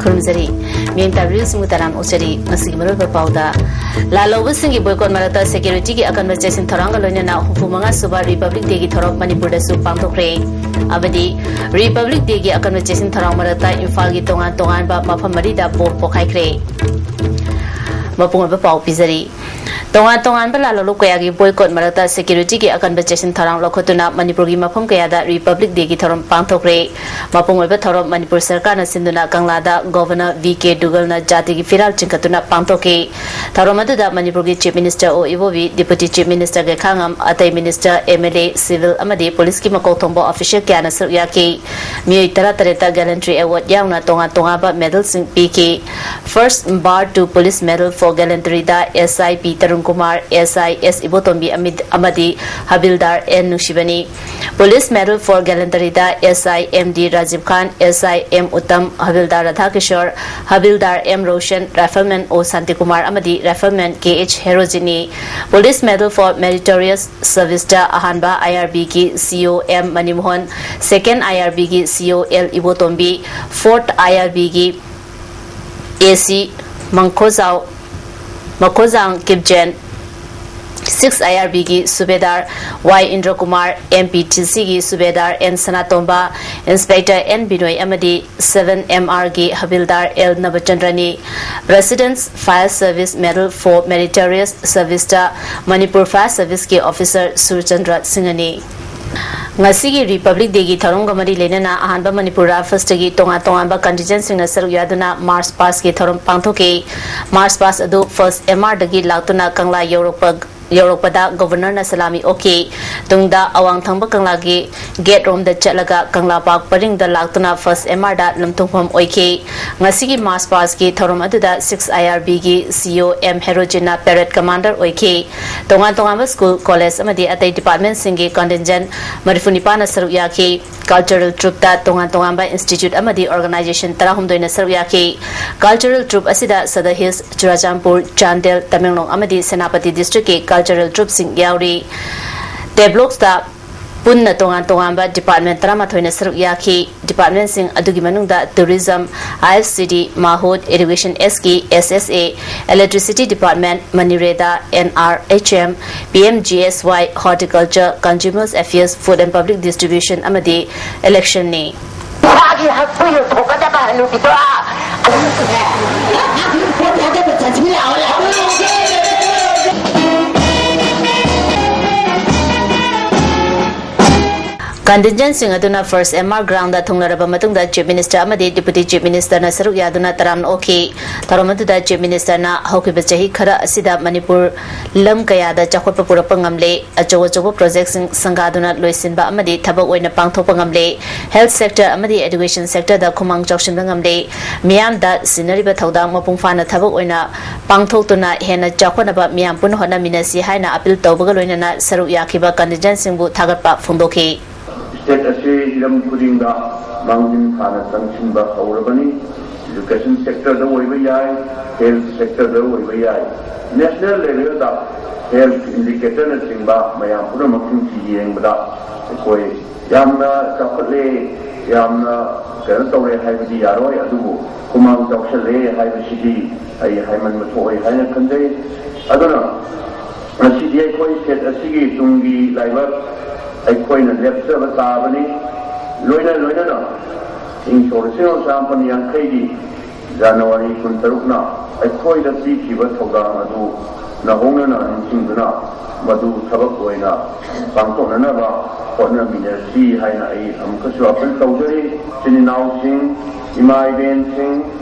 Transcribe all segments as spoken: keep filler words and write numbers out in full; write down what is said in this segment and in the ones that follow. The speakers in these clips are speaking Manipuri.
ꯈꯨꯔꯨꯝꯖꯔꯤ꯫ ꯃꯤꯌꯦꯡ ꯇꯥꯕꯤꯔꯤꯕꯁꯤꯡꯕꯨ ꯇꯔꯥꯝꯅ ꯑꯣꯛꯆꯔꯤ꯫ ꯉꯁꯤꯒꯤ ꯃꯔꯨꯑꯣꯏꯕ ꯄꯥꯎꯗ, ꯂꯥꯜꯍꯧꯕꯁꯤꯡꯒꯤ boycott ꯃꯔꯛꯇ securityꯒꯤ ꯑꯀꯟꯕ ꯆꯦꯛꯁꯤꯟ ꯊꯧꯔꯥꯡꯒ ꯂꯣꯏꯅꯅ ꯍꯨꯝꯐꯨ ꯃꯉꯥ ꯁꯨꯕ Republic Dayꯒꯤ ꯊꯧꯔꯝ ꯃꯅꯤꯄꯨꯔꯗꯁꯨ ꯄꯥꯡꯊꯣꯛꯈ꯭ꯔꯦ꯫ ꯑꯃꯗꯤ Republic Dayꯒꯤ ꯑꯀꯟꯕ ꯆꯦꯛꯁꯤꯟ ꯊꯧꯔꯥꯡ ꯃꯔꯛꯇ ꯏꯝꯐꯥꯜꯒꯤ ꯇꯣꯉꯥꯟ ꯇꯣꯉꯥꯟꯕ ꯃꯐꯝ ꯃꯔꯤꯗ bomb ꯄꯣꯈꯥꯏꯈ꯭ꯔꯦ꯫ ꯃꯄꯨꯡ ꯑꯣꯏꯕ ꯄꯥꯎ ꯄꯤꯖꯔꯤ꯫ ꯇꯣꯉꯥꯟ ꯇꯣꯉꯥꯟꯕ ꯂꯥꯜꯂꯣꯂꯨꯞ ꯀꯌꯥꯒꯤ boycott ꯃꯔꯛꯇ securityꯒꯤ ꯑꯀꯟꯕ ꯆꯦꯛꯁꯤꯟ ꯊꯧꯔꯥꯡ ꯂꯧꯈꯠꯇꯨꯅ ꯃꯅꯤꯄꯨꯔꯒꯤ ꯃꯐꯝ ꯀꯌꯥꯗ Republic Dayꯒꯤ ꯊꯧꯔꯝ ꯄꯥꯡꯊꯣꯛꯈ꯭ꯔꯦ꯫ ꯃꯄꯨꯡ ꯑꯣꯏꯕ ꯊꯧꯔꯝ ꯃꯅꯤꯄꯨꯔ ꯁꯔꯀꯥꯔꯅ ꯁꯤꯟꯗꯨꯅ ꯀꯪꯂꯥꯗ Governor V K ꯗꯨꯒꯜꯅ ꯖꯥꯇꯤꯒꯤ ꯐꯤꯔꯥꯜ ꯆꯤꯡꯈꯠꯇꯨꯅ ꯄꯥꯡꯊꯣꯛꯈꯤ꯫ ꯊꯧꯔꯝ ꯑꯗꯨꯗ ꯃꯅꯤꯄꯨꯔꯒꯤ Chief Minister ꯑꯣ ꯏꯕꯣꯕꯤ, Deputy Chief Minister ꯒꯩꯈꯥꯉꯝ, ꯑꯇꯩ minister, MLA, civil ꯑꯃꯗꯤ policeꯀꯤ ꯃꯀꯣꯛ ꯊꯣꯡꯕ official ꯀꯌꯥꯅ ꯁꯔꯨꯛ ꯌꯥꯈꯤ꯫ ꯃꯤꯑꯣꯏ ꯇꯔꯥꯇꯔꯦꯠꯇ Gallantry Award ꯌꯥꯎꯅ ꯇꯣꯉꯥꯟ ꯇꯣꯉꯥꯟꯕ medalꯁꯤꯡ ꯄꯤꯈꯤ꯫ First Bar to Police Medal for Gallantaryꯗ S I P Tarun Kumar, S I S ꯏꯕꯣꯇꯣꯝꯕꯤ ꯑꯃꯗꯤ ꯍꯕꯤꯜꯗꯥꯔ N ꯅꯨꯡꯁꯤꯕꯅꯤ꯫ Police Medal for Gallantaryꯗ S I M D Rajiv Khan, S I M Uttam, ꯍꯕꯤꯜꯗꯥꯔ ꯔꯥꯙꯥꯀꯤꯁꯣꯔ, ꯍꯕꯤꯜꯗꯥꯔ M Roshan, Rifleman O Shantikumar ꯑꯃꯗꯤ Rifleman K H ꯍꯦꯔꯣꯖꯤꯠꯅꯤ꯫ Police Medal for Meritorious Serviceꯇ ꯑꯍꯥꯟꯕ IRBꯒꯤ CO M ꯃꯅꯤꯃꯣꯍꯟ, Second IRBꯒꯤ CO L ꯏꯕꯣꯇꯣꯝꯕꯤ, Fourth IRBꯒꯤ AC ꯃꯪꯈꯣꯖꯥꯎ, ꯃꯈꯣꯖꯥꯡ ꯀꯤꯞꯖꯦꯟ, Six IRBꯒꯤ ꯁꯨꯕꯦꯗꯥꯔ Y ꯏꯟꯗ꯭ꯔꯀꯨꯃꯥꯔ, MPTCꯒꯤ ꯁꯨꯕꯦꯗꯥꯔ N ꯁꯅꯥꯇꯣꯝꯕ, Inspector N ꯕꯤꯅꯣꯏ ꯑꯃꯗꯤ Seven MRꯒꯤ ꯍꯕꯤꯜꯗꯥꯔ L ꯅꯕꯆꯟꯗ꯭ꯔꯅꯤ꯫ President's Fire Service Medal for Meritorious Serviceꯇ Manipur Fire Serviceꯀꯤ officer Surchandra ꯁꯤꯡꯍꯅꯤ꯫ ꯉꯁꯤꯒꯤ Republic Dayꯒꯤ ꯊꯧꯔꯝꯒ ꯃꯔꯤ ꯂꯩꯅꯅ ꯑꯍꯥꯟꯕ ꯃꯅꯤꯄꯨꯔ Riflesꯇꯒꯤ ꯇꯣꯉꯥꯟ ꯇꯣꯉꯥꯟꯕ contingentꯁꯤꯡꯅ ꯁꯔꯨꯛ ꯌꯥꯗꯨꯅ March Pastꯀꯤ ꯊꯧꯔꯝ ꯄꯥꯡꯊꯣꯛꯈꯤ꯫ March Past ꯑꯗꯨ First MRꯗꯒꯤ ꯂꯥꯛꯇꯨꯅ ꯀꯪꯂꯥ ꯌꯧꯔꯛꯄ, ꯌꯧꯔꯛꯄꯗ Governorꯅ ꯁꯂꯥꯃꯤ ꯑꯣꯛꯈꯤ꯫ ꯇꯨꯡꯗ ꯑꯋꯥꯡ ꯊꯪꯕ ꯀꯪꯂꯥꯒꯤ gate ꯔꯣꯝꯗ ꯆꯠꯂꯒ ꯀꯪꯂꯥ ꯄꯥꯔꯛ ꯄꯔꯤꯡꯗ ꯂꯥꯛꯇꯨꯅ First MRꯗ ꯂꯝꯊꯨꯡꯐꯝ ꯑꯣꯏꯈꯤ꯫ ꯉꯁꯤꯒꯤ March Pastꯀꯤ ꯊꯧꯔꯝ ꯑꯗꯨꯗ Six IRBꯒꯤ CO M ꯍꯦꯔꯣꯖꯤꯠꯅ parade commander ꯑꯣꯏꯈꯤ꯫ ꯇꯣꯉꯥꯟ ꯇꯣꯉꯥꯟꯕ school, college ꯑꯃꯗꯤ ꯑꯇꯩ departmentꯁꯤꯡꯒꯤ contingent ꯃꯔꯤꯐꯨ ꯅꯤꯄꯥꯟꯅ ꯁꯔꯨꯛ ꯌꯥꯈꯤ꯫ Cultural troupeꯇ ꯇꯣꯉꯥꯟ ꯇꯣꯉꯥꯟꯕ institute ꯑꯃꯗꯤ organization ꯇꯔꯥꯍꯨꯝꯗꯣꯏꯅ ꯁꯔꯨꯛ ꯌꯥꯈꯤ꯫ Cultural troupe ꯑꯁꯤꯗ Sadar Hills, ꯆꯨꯔꯥꯆꯥꯟꯄꯨꯔ, ꯆꯥꯟꯗꯦꯜ, ꯇꯃꯦꯡꯂꯣꯡ ꯑꯃꯗꯤ ꯁꯦꯅꯥꯄꯇꯤ districtꯀꯤ cultural troupeꯁꯤꯡ ꯌꯥꯎꯔꯤ꯫ Tableausꯇ ꯄꯨꯟꯅ ꯇꯣꯉꯥꯟ ꯇꯣꯉꯥꯟꯕ department ꯇꯔꯥꯃꯥꯊꯣꯏꯅ ꯁꯔꯨꯛ ꯌꯥꯈꯤ꯫ Departmentꯁꯤꯡ ꯑꯗꯨꯒꯤ ꯃꯅꯨꯡꯗ Tourism, I F C D, MAHUD, Education S K, S S A, Electricity Department, MANIREDA, N R H M, P M G S Y, Horticulture, Consumers Affairs, Food and Public Distribution ꯑꯃꯗꯤ Electionꯅꯤ꯫ ꯏꯁꯥꯒꯤ ꯍꯛꯄꯨ ꯌꯣꯟꯊꯣꯛꯀꯗꯕ ꯍꯅꯨꯕꯤꯗꯣ꯫ Contingentꯁꯤꯡ ꯑꯗꯨꯅ First M R Groundꯗ ꯊꯨꯡꯂꯔꯕ ꯃꯇꯨꯡꯗ Chief Minister ꯑꯃꯗꯤ Deputy Chief Ministerꯅ ꯁꯔꯨꯛ ꯌꯥꯗꯨꯅ ꯇꯔꯥꯝꯅ ꯑꯣꯛꯈꯤ꯫ ꯊꯧꯔꯝ ꯑꯗꯨꯗ Chief Ministerꯅ ꯍꯧꯈꯤꯕ ꯆꯍꯤ ꯈꯔ ꯑꯁꯤꯗ ꯃꯅꯤꯄꯨꯔ ꯂꯝ ꯀꯌꯥꯗ ꯆꯥꯎꯈꯠꯄ ꯄꯨꯔꯛꯄ ꯉꯝꯂꯦ, ꯑꯆꯧ ꯑꯆꯧꯕ projectꯁꯤꯡ ꯁꯪꯒꯥꯗꯨꯅ ꯂꯣꯏꯁꯤꯟꯕ ꯑꯃꯗꯤ ꯊꯕꯛ ꯑꯣꯏꯅ ꯄꯥꯡꯊꯣꯛꯄ ꯉꯝꯂꯦ, health sector ꯑꯃꯗꯤ education sectorꯗ ꯈꯨꯃꯥꯡ ꯆꯥꯎꯁꯤꯟꯕ ꯉꯝꯂꯦ, ꯃꯤꯌꯥꯝꯗ ꯁꯤꯟꯅꯔꯤꯕ ꯊꯧꯗꯥꯡ ꯃꯄꯨꯡ ꯐꯥꯅ ꯊꯕꯛ ꯑꯣꯏꯅ ꯄꯥꯡꯊꯣꯛꯇꯨꯅ ꯍꯦꯟꯅ ꯆꯥꯎꯈꯠꯅꯕ ꯃꯤꯌꯥꯝ ꯄꯨꯟꯅ ꯍꯣꯠꯅꯃꯤꯟꯅꯁꯤ ꯍꯥꯏꯅ appeal ꯇꯧꯕꯒ ꯂꯣꯏꯅꯅ ꯁꯔꯨꯛ ꯌꯥꯈꯤꯕ contingentꯁꯤꯡꯕꯨ ꯊꯥꯒꯠꯄ ꯐꯣꯡꯗꯣꯛꯈꯤ꯫ State ꯑꯁꯤ ꯍꯤꯔꯝ ꯈꯨꯗꯤꯡꯗ ꯃꯥꯡꯖꯤꯟ ꯊꯥꯅ ꯆꯪꯁꯤꯟꯕ ꯍꯧꯔꯕꯅꯤ꯫ Education sectorꯗ ꯑꯣꯏꯕ ꯌꯥꯏ, health sectorꯗ ꯑꯣꯏꯕ ꯌꯥꯏ, national levelꯗ health indicatorꯅꯆꯤꯡꯕ ꯃꯌꯥꯝ ꯄꯨꯝꯅꯃꯛꯁꯤꯡꯁꯤ ꯌꯦꯡꯕꯗ ꯑꯩꯈꯣꯏ ꯌꯥꯝꯅ ꯆꯥꯎꯈꯠꯂꯦ, ꯌꯥꯝꯅ ꯀꯩꯅꯣ ꯇꯧꯔꯦ ꯍꯥꯏꯕꯗꯤ ꯌꯥꯔꯣꯏ꯫ ꯑꯗꯨꯕꯨ ꯈꯨꯃꯥꯡ ꯆꯥꯎꯁꯜꯂꯦ ꯍꯥꯏꯕꯁꯤꯗꯤ ꯑꯩ ꯍꯥꯏꯃꯟꯕ ꯊꯣꯛꯑꯣꯏ ꯍꯥꯏꯅ ꯈꯟꯖꯩ꯫ ꯑꯗꯨꯅ ꯉꯁꯤꯗꯤ ꯑꯩꯈꯣꯏ state ꯑꯁꯤꯒꯤ ꯇꯨꯡꯒꯤ ꯂꯥꯏꯕꯛ ꯑꯩꯈꯣꯏꯅ ꯂꯦꯞꯆꯕ ꯇꯥꯕꯅꯤ꯫ ꯂꯣꯏꯅ ꯂꯣꯏꯅꯅ ꯏꯪ ꯁꯣꯛ ꯂꯤꯁꯤꯡ ꯑꯃ ꯆꯥꯃꯥꯄꯟ ꯌꯥꯡꯈꯩꯒꯤ January ꯀꯨꯟꯇꯔꯨꯛꯅ ꯑꯩꯈꯣꯏꯗ ꯄꯤꯈꯤꯕ ꯊꯧꯗꯥꯡ ꯑꯗꯨ ꯅꯧꯍꯧꯅꯅ ꯅꯤꯡꯁꯤꯡꯗꯨꯅ ꯃꯗꯨ ꯊꯕꯛ ꯑꯣꯏꯅ ꯄꯥꯡꯊꯣꯛꯅꯅꯕ ꯍꯣꯠꯅꯃꯤꯟꯅꯁꯤ ꯍꯥꯏꯅ ꯑꯩ ꯑꯃꯨꯛꯀꯁꯨ appeal ꯇꯧꯖꯔꯤ꯫ ꯏꯆꯤꯟ ꯏꯅꯥꯎꯁꯤꯡ, ꯏꯃꯥ ꯏꯕꯦꯟꯁꯤꯡ,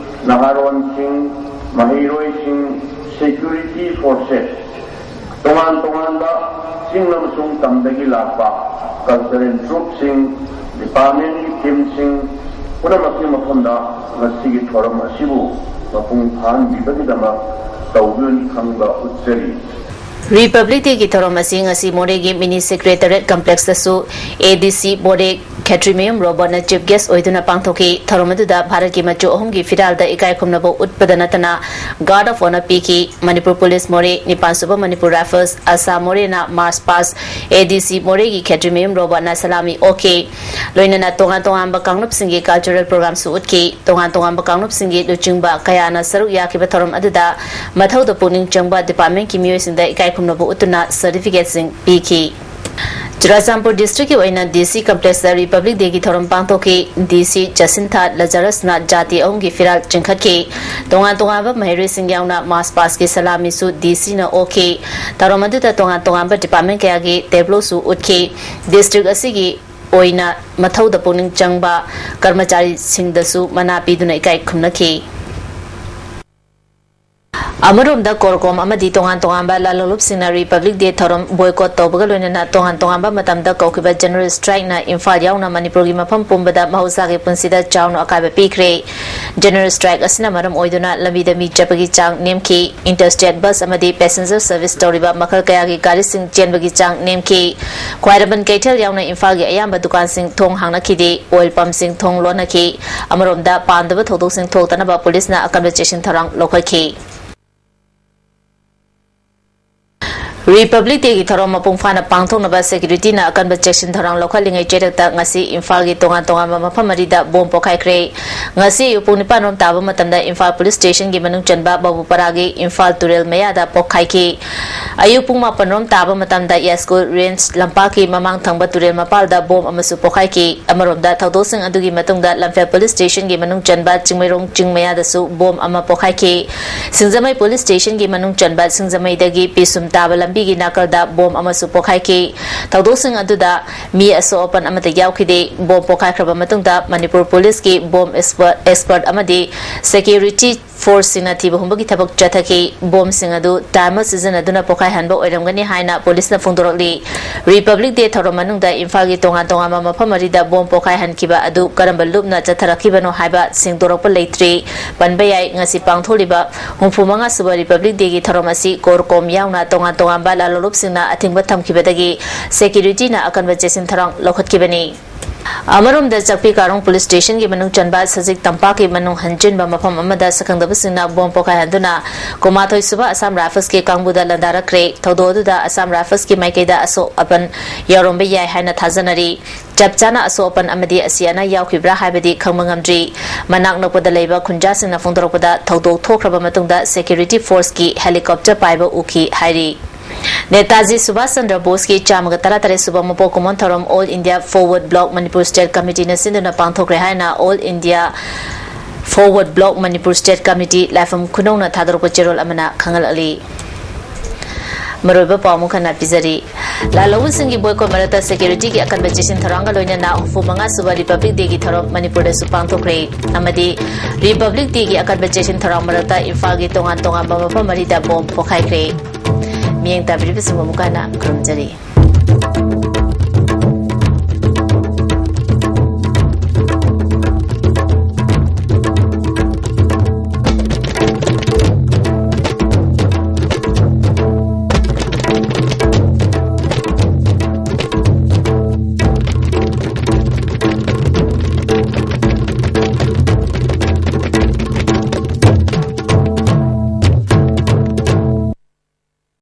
ꯅꯍꯥꯔꯣꯟꯁꯤꯡ, ꯃꯍꯩꯔꯣꯏꯁꯤꯡ, security forces, ꯇꯣꯉꯥꯟ ꯇꯣꯉꯥꯟꯕ ꯆꯤꯡ ꯑꯃꯁꯨꯡ ꯇꯝꯗꯒꯤ ꯂꯥꯛꯄ cultural troupeꯁꯤꯡ, departmentꯀꯤ teamꯁꯤꯡ ꯄꯨꯝꯅꯃꯛꯀꯤ ꯃꯐꯝꯗ ꯉꯁꯤꯒꯤ ꯊꯧꯔꯝ ꯑꯁꯤꯕꯨ ꯃꯄꯨꯡ ꯐꯥꯍꯟꯕꯤꯕꯒꯤꯗꯃꯛ ꯇꯧꯕꯤꯌꯨꯅꯤ ꯈꯪꯕ ꯎꯠꯆꯔꯤ꯫ Republic Day ꯒꯤ ꯊꯧꯔꯝ ꯑꯁꯤ ꯉꯁꯤ ꯃꯣꯔꯦꯒꯤ Mini Secretariat Complex ꯇꯁꯨ A D C ꯃꯣꯔꯦ ꯈꯦꯇ꯭ꯔꯤꯃꯌꯨꯝ ꯔꯣꯕꯔꯠꯅ chief guest ꯑꯣꯏꯗꯨꯅ ꯄꯥꯡꯊꯣꯛꯈꯤ꯫ ꯊꯧꯔꯝ ꯑꯗꯨꯗ ꯚꯥꯔꯠꯀꯤ ꯃꯆꯨ ꯑꯍꯨꯝꯒꯤ ꯐꯤꯔꯥꯜꯗ ꯏꯀꯥꯏ ꯈꯨꯝꯅꯕ ꯎꯠꯄꯗ ꯅꯠꯇꯅ Guard of Honour ꯄꯤꯈꯤ꯫ ꯃꯅꯤꯄꯨꯔ ꯄꯨꯂꯤꯁ ꯃꯣꯔꯦ, ꯅꯤꯄꯥꯟ ꯁꯨꯕ ꯃꯅꯤꯄꯨꯔ ꯔꯥꯏꯐꯜꯁ, ꯑꯁꯥ ꯃꯣꯔꯦꯅ March past, A D C ꯃꯣꯔꯦꯒꯤ ꯈꯦꯇ꯭ꯔꯤꯃꯌꯨꯝ ꯔꯣꯕꯔꯠꯅ ꯁꯂꯥꯃꯤ ꯑꯣꯛꯈꯤ꯫ ꯂꯣꯏꯅꯅ ꯇꯣꯉꯥꯟ ꯇꯣꯉꯥꯟꯕ ꯀꯥꯡꯂꯨꯞꯁꯤꯡꯒꯤ cultural program ꯁꯨ ꯎꯠꯈꯤ꯫ ꯇꯣꯉꯥꯟ ꯇꯣꯉꯥꯟꯕ ꯀꯥꯡꯂꯨꯞꯁꯤꯡꯒꯤ ꯂꯨꯆꯤꯡꯕ ꯀꯌꯥꯅ ꯁꯔꯨꯛ ꯌꯥꯈꯤꯕ ꯊꯧꯔꯝ ꯑꯗꯨꯗ ꯃꯊꯧꯗ ꯄꯨꯛꯅꯤꯡ ꯆꯪꯕ department ꯀꯤ ꯃꯤꯑꯣꯏꯁꯤꯡꯗ ꯏꯀꯥꯏ ꯈꯨꯝꯅꯕ ꯎꯠꯇꯨꯅ certificate ꯁꯤꯡ ꯄꯤꯈꯤ꯫ ꯆꯨꯔꯥꯆꯥꯟꯄꯨꯔ district ꯀꯤ ꯑꯣꯏꯅ D C complex ꯇ Republic Day ꯒꯤ ꯊꯧꯔꯝ ꯄꯥꯡꯊꯣꯛꯈꯤ꯫ D C ꯖꯁꯤꯟꯊꯥ ꯂꯖꯥꯔꯁꯅ ꯖꯥꯇꯤ ꯑꯍꯨꯝꯒꯤ ꯐꯤꯔꯥꯜ ꯆꯤꯡꯈꯠꯈꯤ꯫ ꯇꯣꯉꯥꯟ ꯇꯣꯉꯥꯟꯕ ꯃꯍꯩꯔꯣꯏꯁꯤꯡ ꯌꯥꯎꯅ March past ꯀꯤ ꯁꯂꯥꯃꯤꯁꯨ D C ꯅ ꯑꯣꯛꯈꯤ꯫ ꯊꯧꯔꯝ ꯑꯗꯨꯗ ꯇꯣꯉꯥꯟ ꯇꯣꯉꯥꯟꯕ department ꯀꯌꯥꯒꯤ tableau ꯁꯨ ꯎꯠꯈꯤ꯫ District ꯑꯁꯤꯒꯤ ꯑꯣꯏꯅ ꯃꯊꯧꯗ ꯄꯨꯛꯅꯤꯡ ꯆꯪꯕ ꯀꯔꯃꯆꯥꯔꯤꯁꯤꯡꯗꯁꯨ ꯃꯅꯥ ꯄꯤꯗꯨꯅ ꯏꯀꯥꯏ ꯈꯨꯝꯅꯈꯤ꯫ ꯑꯃꯔꯣꯝꯗ CORCOM ꯑꯃꯗꯤ ꯇꯣꯉꯥꯟ ꯇꯣꯉꯥꯟꯕ ꯂꯂꯣꯟꯂꯨꯞꯁꯤꯡꯅ Republic Day ꯊꯧꯔꯝ boycott ꯇꯧꯕꯒ ꯂꯣꯏꯅꯅ ꯇꯣꯉꯥꯟ ꯇꯣꯉꯥꯟꯕ ꯃꯇꯝꯗ ꯀꯧꯈꯤꯕ general strike ꯅ ꯏꯝꯐꯥꯜ ꯌꯥꯎꯅ ꯃꯅꯤꯄꯨꯔꯒꯤ ꯃꯐꯝ ꯄꯨꯝꯕꯗ ꯃꯍꯧꯁꯥꯒꯤ ꯄꯨꯟꯁꯤꯗ ꯆꯥꯎꯅ ꯑꯀꯥꯏꯕ ꯄꯤꯈ꯭ꯔꯦ꯫ General strike ꯑꯁꯤꯅ ꯃꯔꯝ ꯑꯣꯏꯗꯨꯅ ꯂꯝꯕꯤꯗ ꯃꯤ ꯆꯠꯄꯒꯤ ꯆꯥꯡ ꯅꯦꯝꯈꯤ꯫ Interstate bus ꯑꯃꯗꯤ passenger service ꯇꯧꯔꯤꯕ ꯃꯈꯜ ꯀꯌꯥꯒꯤ ꯒꯥꯔꯤꯁꯤꯡ ꯆꯦꯟꯕꯒꯤ ꯆꯥꯡ ꯅꯦꯝꯈꯤ꯫ ꯈ꯭ꯋꯥꯏꯔꯝꯕꯟ ꯀꯩꯊꯦꯜ ꯌꯥꯎꯅ ꯏꯝꯐꯥꯜꯒꯤ ꯑꯌꯥꯝꯕ ꯗꯨꯀꯥꯟꯁꯤꯡ ꯊꯣꯡ ꯍꯥꯡꯅꯈꯤꯗꯦ꯫ Oil pump ꯁꯤꯡ ꯊꯣꯡ ꯂꯣꯟꯅꯈꯤ꯫ ꯑꯃꯔꯣꯝꯗ ꯄꯥꯝꯗꯕ ꯊꯧꯗꯣꯛꯁꯤꯡ ꯊꯣꯛꯇꯅꯕ ꯄꯨꯂꯤꯁꯅ ꯑꯀꯟꯕ ꯆꯦꯛꯁꯤꯟ ꯊꯧꯔꯥꯡ ꯂꯧꯈꯠꯈꯤ꯫ Republic Day ꯒꯤ ꯊꯧꯔꯝ ꯃꯄꯨꯡ ꯐꯥꯅ ꯄꯥꯡꯊꯣꯛꯅꯕ security ꯅ ꯑꯀꯟꯕ ꯆꯦꯛꯁꯤꯟ ꯊꯧꯔꯥꯡ ꯂꯧꯈꯠꯂꯤꯉꯩ ꯆꯩꯔꯛꯇ ꯉꯁꯤ ꯏꯝꯐꯥꯜꯒꯤ ꯇꯣꯉꯥꯟ ꯇꯣꯉꯥꯟꯕ ꯃꯐꯝ ꯃꯔꯤꯗ bomb ꯄꯣꯈꯥꯏꯈ꯭ꯔꯦ꯫ ꯉꯁꯤ ꯑꯌꯨꯛ ꯄꯨꯡ ꯅꯤꯄꯥꯟ ꯔꯣꯝ ꯇꯥꯕ ꯃꯇꯝꯗ ꯏꯝꯐꯥꯜ police station ꯒꯤ ꯃꯅꯨꯡ ꯆꯟꯕ ꯕꯥꯕꯨꯄꯥꯔꯥꯒꯤ ꯏꯝꯐꯥꯜ ꯇꯨꯔꯦꯜ ꯃꯌꯥꯗ ꯄꯣꯈꯥꯏꯈꯤ꯫ ꯑꯌꯨꯛ ꯄꯨꯡ ꯃꯥꯄꯟ ꯔꯣꯝ ꯇꯥꯕ ꯃꯇꯝꯗ ꯌꯥꯏꯁ꯭ꯀꯨꯜ range ꯂꯝꯄꯥꯛꯀꯤ ꯃꯃꯥꯡ ꯊꯪꯕ ꯇꯨꯔꯦꯜ ꯃꯄꯥꯜꯗ bomb ꯑꯃꯁꯨ ꯄꯣꯈꯥꯏꯈꯤ꯫ ꯑꯃꯔꯣꯝꯗ ꯊꯧꯗꯣꯛꯁꯤꯡ ꯑꯗꯨꯒꯤ ꯃꯇꯨꯡꯗ ꯂꯝꯐꯦꯜ police station ꯒꯤ ꯃꯅꯨꯡ ꯆꯟꯕ ꯆꯤꯡꯃꯩꯔꯣꯡ ꯆꯤꯡ ꯃꯌꯥꯗꯁꯨ bomb ꯑꯃ ꯄꯣꯈꯥꯏꯈꯤ꯫ ꯁꯤꯡꯖꯃꯩ police station ꯒꯤ ꯃꯅꯨꯡ ꯆꯟꯕ ꯁꯤꯡꯖꯃꯩꯗꯒꯤ ꯄꯤꯁꯨꯝ ꯇꯥꯕ ꯂꯝꯕꯤꯒꯤ ꯅꯥꯀꯜꯗ bomb ꯑꯃꯁꯨ ꯄꯣꯈꯥꯏꯈꯤ꯫ ꯊꯧꯗꯣꯛꯁꯤꯡ ꯑꯗꯨꯗ ꯃꯤ ꯑꯁꯣꯛ ꯑꯄꯟ ꯑꯃꯠꯇ ꯌꯥꯎꯈꯤꯗꯦ꯫ Bomb ꯄꯣꯈꯥꯏꯈ꯭ꯔꯕ ꯃꯇꯨꯡꯗ ꯃꯅꯤꯄꯨꯔ police ꯀꯤ bomb expert, expert ꯑꯃꯗꯤ security ꯐꯣꯔꯁꯁꯤꯡꯅ ꯊꯤꯕ ꯍꯨꯝꯕꯒꯤ ꯊꯕꯛ ꯆꯠꯊꯈꯤ꯫ ꯕꯣꯝꯁꯤꯡ ꯑꯗꯨ ꯇꯥꯏꯃꯔ ꯁꯤꯖꯤꯟꯅꯗꯨꯅ ꯄꯣꯈꯥꯏꯍꯟꯕ ꯑꯣꯏꯔꯝꯒꯅꯤ ꯍꯥꯏꯅ ꯄꯨꯂꯤꯁꯅ ꯐꯣꯡꯗꯣꯔꯛꯂꯤ꯫ ꯔꯤꯄꯕ꯭ꯂꯤꯛ ꯗꯦ ꯊꯧꯔꯝ ꯃꯅꯨꯡꯗ ꯏꯝꯐꯥꯜꯒꯤ ꯇꯣꯉꯥꯟ ꯇꯣꯉꯥꯟꯕ ꯃꯐꯝ ꯃꯔꯤꯗ ꯕꯣꯝ ꯄꯣꯈꯥꯏꯍꯟꯈꯤꯕ ꯑꯗꯨ ꯀꯔꯝꯕ ꯂꯨꯞꯅ ꯆꯠꯊꯔꯛꯈꯤꯕꯅꯣ ꯍꯥꯏꯕ ꯁꯦꯡꯗꯣꯔꯛꯄ ꯂꯩꯇ꯭ꯔꯤ꯫ ꯄꯟꯕ ꯌꯥꯏ, ꯉꯁꯤ ꯄꯥꯡꯊꯣꯛꯂꯤꯕ ꯍꯨꯝꯐꯨ ꯃꯉꯥ ꯁꯨꯕ ꯔꯤꯄꯕ꯭ꯂꯤꯛ ꯗꯦꯒꯤ ꯊꯧꯔꯝ ꯑꯁꯤ ꯀꯣꯔ ꯀꯣꯝ ꯌꯥꯎꯅ ꯇꯣꯉꯥꯟ ꯇꯣꯉꯥꯟꯕ ꯂꯥꯂꯣꯡꯂꯨꯞꯁꯤꯡꯅ ꯑꯊꯤꯡꯕ ꯊꯝꯈꯤꯕꯗꯒꯤ ꯁꯦꯀ꯭ꯌꯨꯔꯤꯇꯤꯅ ꯑꯀꯟꯕ ꯆꯦꯛꯁꯤꯟ ꯊꯧꯔꯥꯡ ꯂꯧꯈꯠꯈꯤꯕꯅꯤ꯫ ꯑꯃꯔꯣꯝꯗ, ꯆꯥꯛꯄꯤ ꯀꯥꯔꯣꯡ ꯄꯨꯂꯤꯁ ꯁ꯭ꯇꯦꯁꯟꯒꯤ ꯃꯅꯨꯡ ꯆꯟꯕ ꯁꯖꯤꯛ ꯇꯝꯄꯥꯛꯀꯤ ꯃꯅꯨꯡ ꯍꯟꯖꯤꯟꯕ ꯃꯐꯝ ꯑꯃꯗ ꯁꯛꯈꯪꯗꯕꯁꯤꯡꯅ ꯕꯣꯝ ꯄꯣꯈꯥꯏꯍꯟꯗꯨꯅ ꯀꯨꯟꯃꯥꯊꯣꯏ ꯁꯨꯕ ꯑꯁꯥꯝ ꯔꯥꯏꯐꯜꯁꯀꯤ ꯀꯥꯡꯕꯨꯗ ꯂꯥꯟꯗꯥꯔꯛꯈ꯭ꯔꯦ꯫ ꯊꯧꯗꯣꯛ ꯑꯗꯨꯗ ꯑꯁꯥꯝ ꯔꯥꯏꯐꯜꯁꯀꯤ ꯃꯥꯏꯀꯩꯗ ꯑꯁꯣꯛ ꯑꯄꯟ ꯌꯥꯎꯔꯝꯕ ꯌꯥꯏ ꯍꯥꯏꯅ ꯊꯥꯖꯅꯔꯤ꯫ ꯆꯞ ꯆꯥꯅ ꯑꯁꯣꯛ ꯑꯄꯟ ꯑꯃꯗꯤ ꯑꯁꯤ ꯑꯅꯥ ꯌꯥꯎꯈꯤꯕ꯭ꯔꯥ ꯍꯥꯏꯕꯗꯤ ꯈꯪꯕ ꯉꯝꯗ꯭ꯔꯤ꯫ ꯃꯅꯥꯛ ꯅꯛꯄꯗ ꯂꯩꯕ ꯈꯨꯟꯖꯥꯁꯤꯡꯅ ꯐꯣꯡꯗꯣꯔꯛꯄꯗ, ꯊꯧꯗꯣꯛ ꯊꯣꯛꯈ꯭ꯔꯕ ꯃꯇꯨꯡꯗ ꯁꯦꯀ꯭ꯌꯨꯔꯤꯇꯤ ꯐꯣꯔꯁꯀꯤ ꯍꯦꯂꯤꯀꯣꯞꯇꯔ ꯄꯥꯏꯕ ꯎꯈꯤ ꯍꯥꯏꯔꯤ꯫ ꯅꯦꯇꯥꯖꯤ ꯁꯨꯚꯥꯁ ꯆꯟꯗ꯭ꯔ ꯕꯣꯁꯀꯤ ꯆꯥꯝꯃꯒ ꯇꯔꯥꯇꯔꯦꯠ ꯁꯨꯕ ꯃꯄꯣꯛ ꯀꯨꯝꯑꯣꯟ ꯊꯧꯔꯝ all India forward bloc Manipur state ꯀꯃꯤꯇꯤꯅ ꯁꯤꯟꯗꯨꯅ ꯄꯥꯡꯊꯣꯛꯈ꯭ꯔꯦ ꯍꯥꯏꯅ all India forward bloc Manipur state committee ꯂꯥꯏꯐꯝ ꯈꯨꯅꯧꯅ ꯊꯥꯗꯣꯔꯛꯄ ꯆꯦꯔꯣꯜ ꯑꯃꯅ ꯈꯪꯍꯜꯂꯛꯂꯤ꯫ ꯃꯔꯨꯑꯣꯏꯕ ꯄꯥꯎ ꯑꯃꯨꯛ ꯍꯟꯅ ꯄꯤꯖꯔꯤ꯫ ꯂꯥꯜꯍꯧꯕꯁꯤꯡꯒꯤ ꯕꯣꯏꯀꯣꯠ ꯃꯔꯛꯇ ꯁꯦꯀ꯭ꯌꯨꯔꯤꯇꯤꯒꯤ ꯑꯀꯟꯕ ꯆꯦꯛꯁꯤꯟ ꯊꯧꯔꯥꯡꯒ ꯂꯣꯏꯅꯅ ꯍꯨꯝꯐꯨ ꯃꯉꯥ ꯁꯨꯕ ꯔꯤꯄꯕ꯭ꯂꯤꯛ ꯗꯦꯒꯤ ꯊꯧꯔꯝ ꯃꯅꯤꯄꯨꯔꯗꯁꯨ ꯄꯥꯡꯊꯣꯛꯈ꯭ꯔꯦ꯫ ꯑꯃꯗꯤ ꯔꯤꯄꯕ꯭ꯂꯤꯛ ꯗꯦꯒꯤ ꯑꯀꯟꯕ ꯆꯦꯛꯁꯤꯟ ꯊꯧꯔꯥꯡ ꯃꯔꯛꯇ ꯏꯝꯐꯥꯜꯒꯤ ꯇꯣꯉꯥꯟ ꯇꯣꯉꯥꯟꯕ ꯃꯐꯝ ꯃꯔꯤꯗ ꯕꯣꯝ ꯄꯣꯈꯥꯏꯈ꯭ꯔꯦ꯫ ꯃꯤꯠꯌꯦꯡ ꯇꯥꯕꯤꯔꯤꯕꯁꯤꯡꯕꯨ ꯑꯃꯨꯛ ꯍꯟꯅ ꯈꯨꯔꯨꯝꯖꯔꯤ꯫